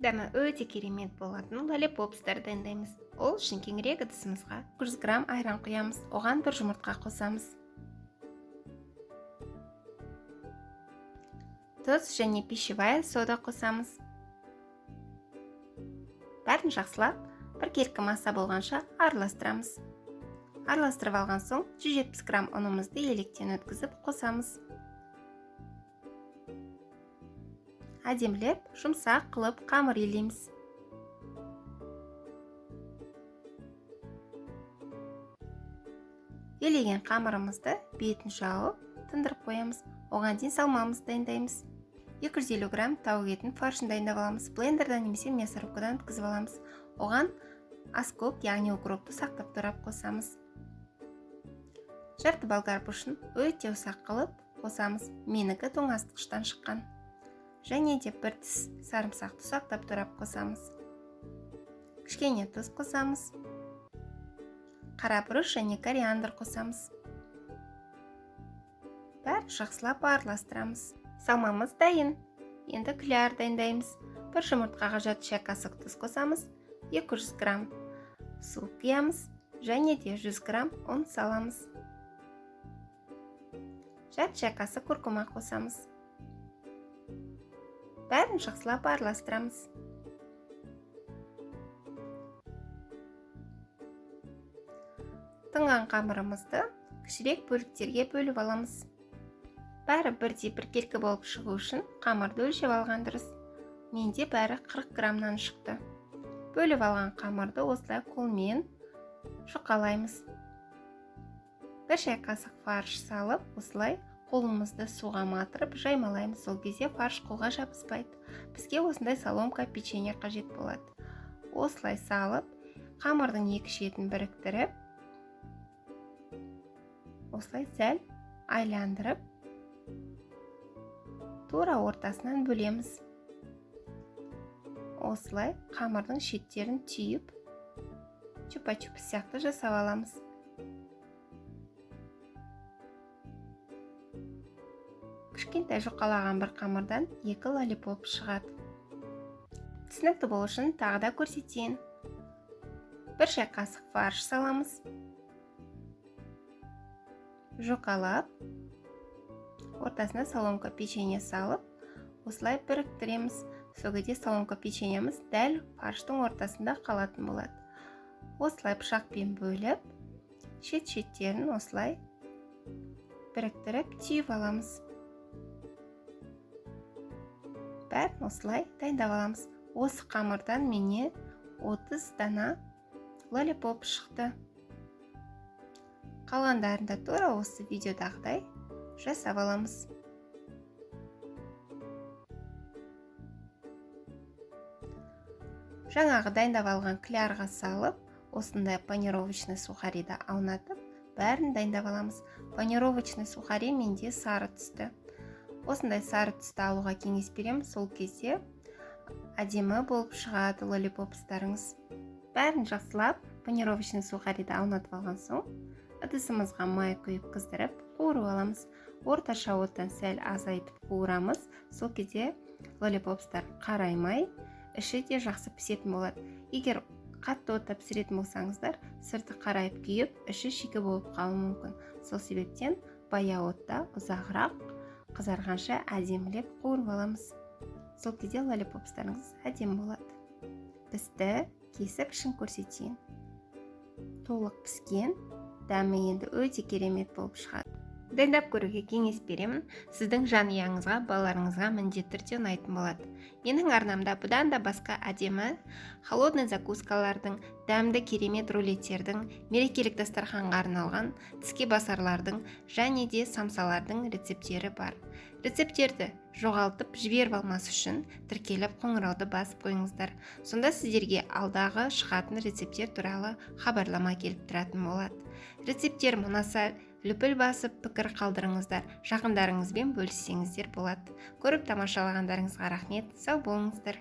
Дәмі өте керемет болатын лолипопстар дайындаймыз. Ол үшін кеңірек ыдысымызға 100 грамм айран құямыз, оған бір жұмыртқа қосамыз. Тұз және пищевая сода қосамыз. Бәрін жақсылап біркелкі масса болғанша араластырамыз. Араластырып алған соң 170 грамм ұнымызды електен өткізіп қосамыз. Әдемілеп жұмсақ қылып қамыр илейміз. Илеген қамырымызды бетін жауып тындырып қоямыз. Оған дейін салмамызды дайындаймыз. 250 грамм тауық етін фаршын дайындап аламыз. Блендерден немесе мясорубкадан өткізіп аламыз. Оған аскөк, яғни укропты ұсақтап турап қосамыз. Жарты болгар бұрышын өте ұсақ қылып қосамыз. Менікі тоңазытқыштан шыққан. Және де бір тіс сарымсақты ұсақтап турап қосамыз. Кішкене тұз қосамыз. Қара бұрыш және кориандр қосамыз. Бәрін жақсылап араластырамыз. Салмамыз дайын. Енді кляр дайындаймыз. Бір жұмыртқаға жарты шай қасық тұз қосамыз. 200 грамм су құямыз және де 100 грамм ұн саламыз. Жарты шай қасық куркума қосамыз. Бәрін жақсылап араластырамыз. Тынған қамырымызды кішірек бөліктерге бөліп аламыз. Бәрі бірдей біркелкі болып шығу үшін қамырды өлшеп алған дұрыс. Менде бәрі 40 граммнан шықты. Бөліп алған қамырды осылай қолмен жұқалаймыз. Бір шай қасық фарш салып, осылай қолымызды суға матырып жаймалаймыз. Сол кезде фарш қолға жабыспайды. Бізге осындай соломка печенье қажет болады. Осылай салып, қамырдың екі шетін біріктіріп, осылай сәл айландырып, тура ортасынан бөлеміз. Осылай қамырдың шеттерін түйіп, чупа-чупс сияқты жасап аламыз. Кішкентай жұқалаған бір қамырдан 2 лолипоп шығады. Түсінікті болу үшін тағы да көрсетейін. Бір шай қасық фарш саламыз. Жұқалап, ортасына соломка печенье салып, осылай біріктіреміз. Сол кезде соломка печеньеміз дәл фарштың ортасында қалатын болады. Осылай пышақпен бөліп, шет-шеттерін осылай біріктіріп түйіп аламыз. Бәрін осылай дайындап аламыз. Осы қамырдан мене 30 дана лолипоп шықты. Қалғандарын да тура осы видеодағыдай жасап аламыз. Жаңағы дайындап алған клярға салып, осындай панировочный сухариді аунатып, бәрін дайындап аламыз. Панировочный сухари менде сары түсті. Осындай сары түсті алуға кеңес беремін. Сол кезде әдемі болып шығады лолипопстарыңыз. Бәрін жақсылап панировочный сухариді аунатып алған соң, ыдысымызға май құйып қыздырып қуырып аламыз. Орташа оттан сәл азайтып қуырамыз. Сол кезде лолипопстар қараймай, іші де жақсы пісетін болады. Егер қатты отта пісіретін болсаңыздар, сырты қарайып күйіп, іші шикі болып қалуы мүмкін. Сол себептен баяу отта ұзағырақ қызарғанша әдемілеп қуырып аламыз. Сол кезде лолипопстарыңыз әдемі болады. Пісті, кесіп ішін көрсетейін. Толық піскен, дәмі енді өте керемет болып шығады. Дайындап көруге кеңес беремін. Сіздің жанұяңызға, балаларыңызға міндетті түрде ұнайтын болады. Менің арнамда бұдан да басқа әдемі холодный закускалардың, дәмді керемет рулеттердің, мерекелік дастарханға арналған тіске басарлардың және де самсалардың рецепттері бар. Рецепттерді жоғалтып жіберіп алмас үшін тіркеліп қоңырауды басып қойыңыздар. Сонда сіздерге алдағы шығатын рецепттер туралы хабарлама келіп тұратын болады. Рецепттер ұнаса, лүпіл басып пікір қалдырыңыздар, жақындарыңызбен бөліссеңіздер болады. Көріп тамашалағандарыңызға рахмет, сау болыңыздар.